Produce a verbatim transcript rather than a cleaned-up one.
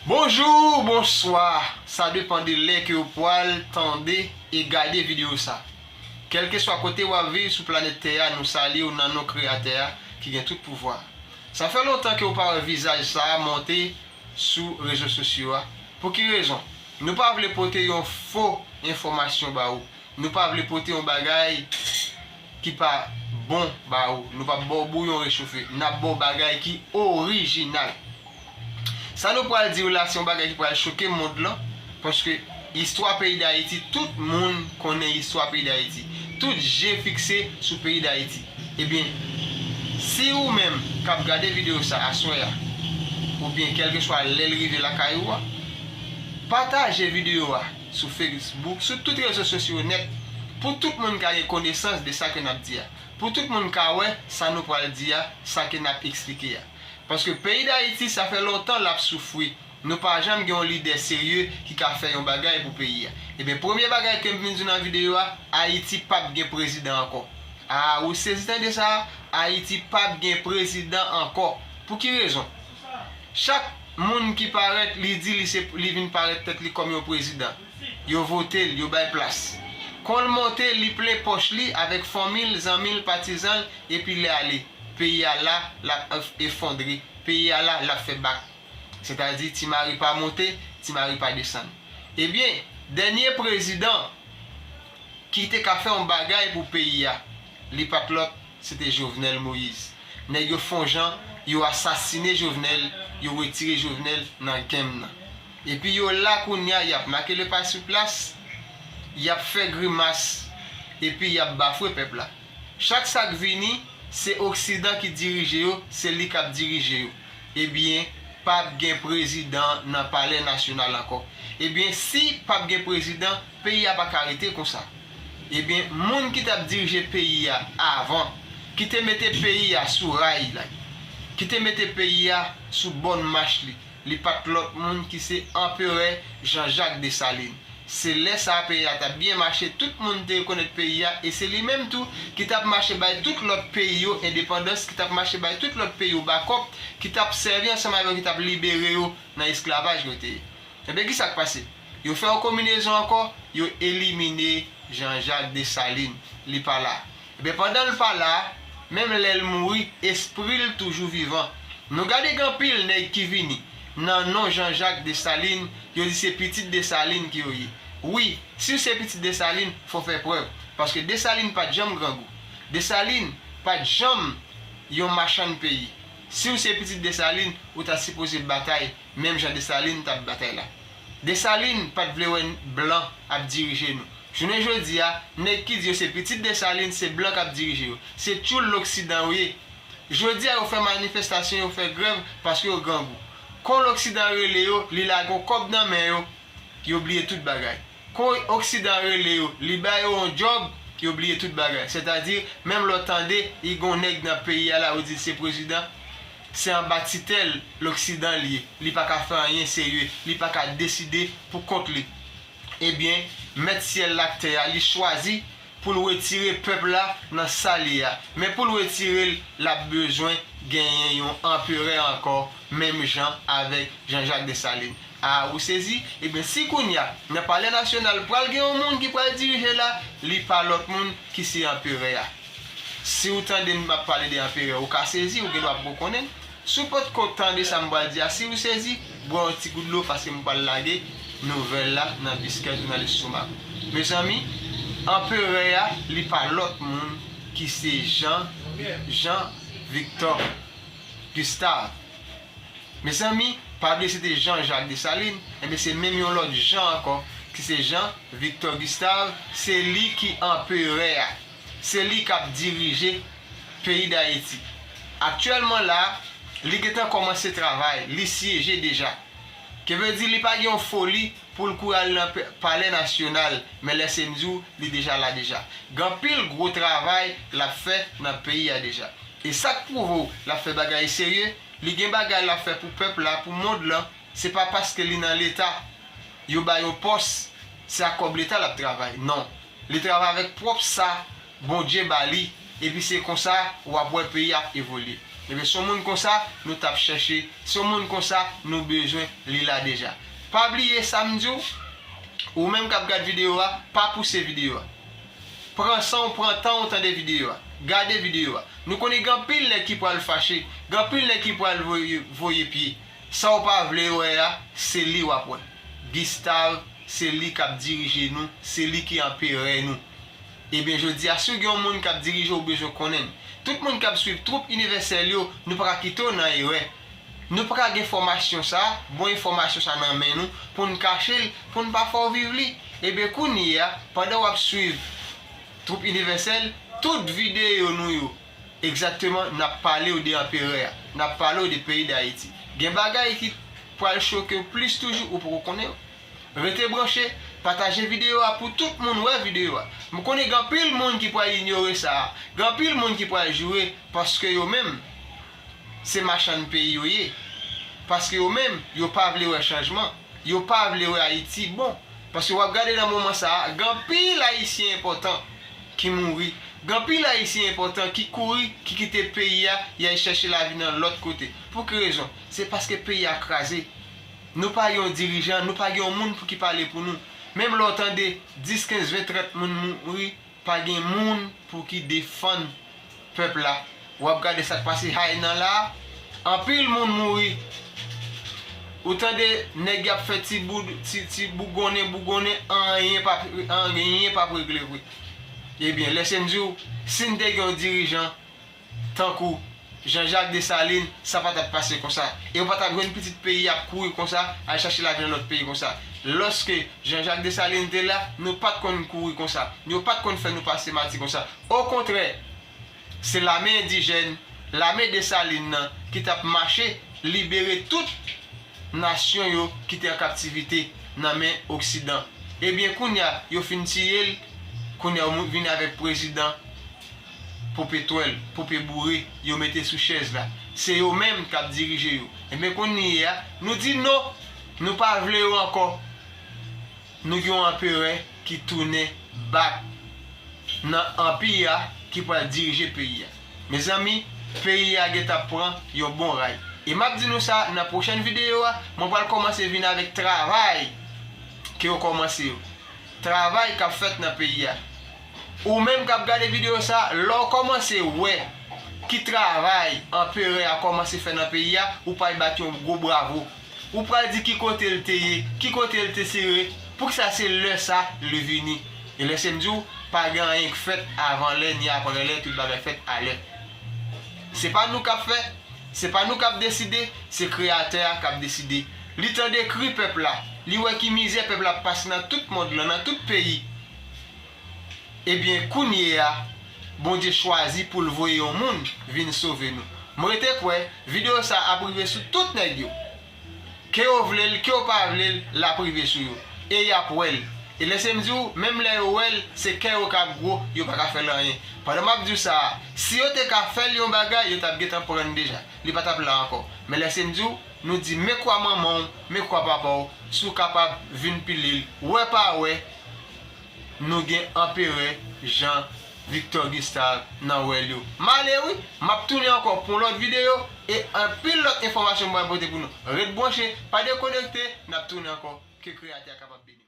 Bonjou, bonswa, sa depann de lè ke w pral tande e gade videyo sa. Kèlkeswa kote w ap viv sou planèt tè a, nou salye w nan non Kreyatè a ki gen tout pouvwa. Sa fè lontan ke w pa wè vizaj sa a monte sou rezo sosyo a. Pou ki rezon? Nou pa vle pote yon fo enfòmasyon ba ou. Nou pa vle pote yon bagay ki pa bon ba ou. Nou p ap ba w bouyon rechofe. N ap ba w bagay ki orijinal. Sa nou pral di w la, se yon bagay ki pral choke mond lan, paske istwa peyi Dayiti, tout moun konnen istwa peyi Dayiti. Tout je fikse sou peyi Dayiti. Ebyen, si ou menm k ap gade videyo sa aswè a, oubyen kèlkeswa lè l rive lakay ou a, pataje videyo a sou Facebook, sou tout rezo sosyo nèt, pou tout moun ka gen konesans de sa ke n ap di a. Pou tout moun ka wè sa nou pral di a, sa ke n ap eksplike a. Paske peyi Dayiti, sa fè lontan l ap soufri. Nou pa janm gen yon lidè serye ki ka fè yon bagay pou peyi a. Ebyen, premye bagay ke m vin di w nan videyo a, Ayiti p ap gen prezidan ankò. A, ou sezi tande sa? Ayiti p ap gen prezidan ankò. Pou ki rezon? Chak moun ki parèt, li di li se, li vin parèt tèt li kòm yon prezidan. Yo vote l, yo bay plas. Kon l monte, li plen pòch li avèk fanmi l, zanmi l, patizan l, epi l ale. Peyi a la, l ap efondre. Peyi a la, l ap fè bak. Sètadi, ti mari pa monte, ti mari pa desann. Ebyen, dènye prezidan ki te ka fè yon bagay pou peyi a, li pa t lòt, se te Jovenel Moïse. Nèg yo fè yon jan, yo asasine Jovenel, yo retire Jovenel nan game nan. Epi yo la kounye a, y ap make le pa sou plas, y ap fè grimas, epi y ap bafwe pèp la. Chak sa k vini, se Oksidan ki dirije yo, se li k ap dirije yo. Ebyen, p ap gen prezidan nan Palè Nasyonal ankò. Ebyen, si p ap gen prezidan, peyi a pa ka rete konsa. Ebyen, moun ki t ap dirije peyi a avan, ki te mete peyi a sou ray la, ki te mete peyi a sou bòn mach li, li pa t lòt moun ki se Anperè Jean Jacques Dessalines. Se lè sa a peyi a t ap byen mache, tout moun te rekonèt peyi a, e se li menm tou ki t ap mache bay tout lòt peyi yo endepandans, ki t ap mache bay tout lòt peyi yo bakòp, ki t ap sèvi ansanm avè yo, ki t ap libere yo nan esklavaj yo te ye. Ebyen, ki sa k pase? Yo fè yon konbinezon ankò, yo elimine Jean Jacques Dessalines. Li pa la. Ebyen, pandan l pa la, menm lè l mouri, espri l toujou vivan. Nou gade gen anpil nèg ki vini nan non Jean Jacques Dessalines, yo di se pitit Dessalines ki yo ye. Wi, si w se pitit Dessalines, fò w fè prèv. Paske Dessalines pa t janm grangou. Dessalines pa t janm yon machann peyi. Si w se pitit Dessalines, ou ta sipoze batay menm jan Dessalines t ap batay la. Dessalines pa t vle wè blan ap dirije nou. Jounen jodi a, nèg ki di yo se pitit Dessalines, se blan k ap dirije yo. Se tchoul loksidan yo ye. Jodi a, yo fè manifestasyon, yo fè grèv paske yo grangou. Kon loksidan rele yo, li lage yon kòb nan men yo, yo bliye tout bagay. Kon oksidan rele yo, li ba yo yon djòb, yo bliye tout bagay. Sètadi, menm lè w tande, li gon nèg nan peyi a la, yo di l se prezidan, se anba titèl loksidan li ye. Li pa ka fè anyen serye, li pa ka deside pou kont li. Ebyen, mèt syèl la ak tè a, li chwazi pou l retire pèp la nan sa l ye a. Men pou l retire l, l ap bezwen genyen yon anperè ankò, menm jan avèk Jean Jacques Dessalines. A, ou sezi? Ebyen, si kounye a, nan Palè Nasyonal, pral gen yon moun ki pral dirije la, li pa lòt moun ki se anperè a. Si w tande m ap pale de anperè, ou ka sezi, ou gen dwa poko konnen l. Si w potko tande sa m pral di a, si w sezi, bwè yon ti gout dlo paske m pral lage nouvèl la nan biskèt ou nan lestomak ou. Mezanmi, anperè a, li pa lòt moun ki se Jean, Jean Victor Gustave. Mezanmi, pa bliye se te Jean Jacques Dessalines, enben se menm yon lòt Jean ankò, ki se Jean Victor Gustave, se li ki anperè a. Se li k ap dirije peyi Dayiti. Aktyèlman la, li gentan kòmanse travay, li syeje deja. Ke vle di li pa gen yon foli pou l kouri al nan pe-, Palè Nasyonal, men lè se m di w, li deja la deja. Gen anpil gwo travay l ap fè nan peyi a deja. E sa k pwouve w l ap fè bagay serye, li gen bagay l ap fè pou pèp la, pou mond lan, se pa paske li nan Leta, yo ba yo pòs, se ak kòb Leta l ap travay. Non. Li travay avèk pwòp sa Bondye ba li, epi se konsa w ap wè peyi a ap evolye. Ebyen, se yon moun konsa nou t ap chèche, se yon moun konsa nou bezwen, li la deja. Pa bliye sa m di w, ou menm k ap gad videyo a, pa pouse videyo a. Pran san w, pran tan w tande videyo a. Gade videyo a. Nou konnen gen anpil nèg ki pral fache, gen anpil nèg ki pral voye, voye pye. Sa w pa vle wè a, se li w ap wè. Gustave, se li k ap dirije nou, se li ki anperè nou. Ebyen, jodi a, si w gen yon moun k ap dirije w, ou bezwen konnen l. Tout moun k ap swiv twoup inivèsèl yo, nou pa ka kite w nan erè. Nou pa ka gen fòmasyon sa, bon enfòmasyon sa nan men nou, pou n kache l, pou n pa fè w viv li. Ebyen, kounye a, pandan w ap swiv twoup inivèsèl, tout videyo nou yo, egzakteman, n ap pale w de anperè a, n ap pale w de peyi Dayiti. Gen bagay ki pral choke w plis toujou, ou poko konnen yo. Rete branche, pataje videyo a pou tout moun wè videyo a. M konnen gen anpil moun ki pral inyore sa a, gen anpil moun ki pral joure, paske yo menm, se machann peyi yo ye. Paske yo menm, yo pa vle wè chanjman. Yo pa vle wè Ayiti bon. Paske w ap gade nan moman sa a, gen anpil Ayisyen enpòtan ki mouri. Gen anpil Ayisyen enpòtan ki kouri, ki kite peyi a, y al chèche lavi nan lòt kote. Pou ki rezon? Se paske peyi a kraze. Nou pa gen yon dirijan, nou pa gen yon moun pou ki pale pou nou. Menm lè w tande dis, kenz, ven, trant moun mouri, pa gen moun pou ki defann pèp la. W ap gade sa k pase Haynan la, anpil moun mouri. Ou tande nèg y ap fè ti boud, ti, ti bougonnen, bougonnen, anyen p ap, anyen p ap regle vre. Ebyen, lèse m di w, si n te gen yon dirijan tankou Jean-Jacques Dessalines, sa pa t ap pase konsa. E w pa t ap jwenn pitit peyi ap kouri konsa, al chache lavi nan lòt peyi konsa. Lòske Jean-Jacques Dessalines te la, nou pa t konn kouri konsa. Yo pa t konn fè nou pase mati konsa. Okontrè, se lame endijèn, lame Desalin nan ki t ap mache libere tout nasyon yo ki te an kaptivite nan men Oksidan. Ebyen, kounye a, yo fin tiye l, kounye a, yo vin avèk prezidan Pope Twèl, Pope Boure, yo mete sou chèz la. Se yo menm k ap dirije yo. Ebyen, kounye a, nou di non, nou pa vle yo ankò. Nou gen yon anperè ki tounen bak nan anpi a ki pral dirije peyi a. Mezanmi, peyi a gentan pran yon bon ray. E m ap di nou sa nan pwochèn videyo a, mwen pral kòmanse vin avèk travay ke yo kòmanse yo. Travay k ap fèt nan peyi a. Ou menm k ap gade videyo sa, lè w kòmanse wè ki travay anperè a kòmanse fè nan peyi a, ou pral bat yon gwo bravo. Ou pral di ki kote l te ye, ki kote l te sere, poukisa se lè sa li vini. E lèse m di w, pa gen anyen k fèt avan lè ni apre lè, tout bagay fèt alè. Se pa nou k ap fè, se pa nou k ap deside, se Kreyatè a k ap deside. Li tande kri pèp la, li wè ki mizè pèp la ap pase nan tout mond lan, nan tout peyi. Ebyen, kounye a, Bondye chwazi pou l voye yon moun vin sove nou. M rete kwè, videyo sa ap rive sou tout nèg yo. Ke yo vle l, ke yo pa vle l, l ap rive sou yo. E y ap wè l. E lèse m di w, menm lè yo wè l, se kè yo k ap gwo, yo pa ka fè l anyen. Pandan m ap di w sa a, si yo te ka fè l yon bagay, yo t ap gentan pran l deja. Li pa t ap la ankò. Men lèse m di w, nou di men kwa manman w, men kwa papa w, si w kapab vin pile l. Wè pa wè, nou gen anperè Jean Victor Gustave nan wèl yo. M ale wi, m ap tounen ankò pou yon lòt videyo e anpil lòt enfòmasyon mwen pote pou nou. Ret branche, pa dekonekte, n ap tounen ankò. Ke Kreyatè a kapab beni.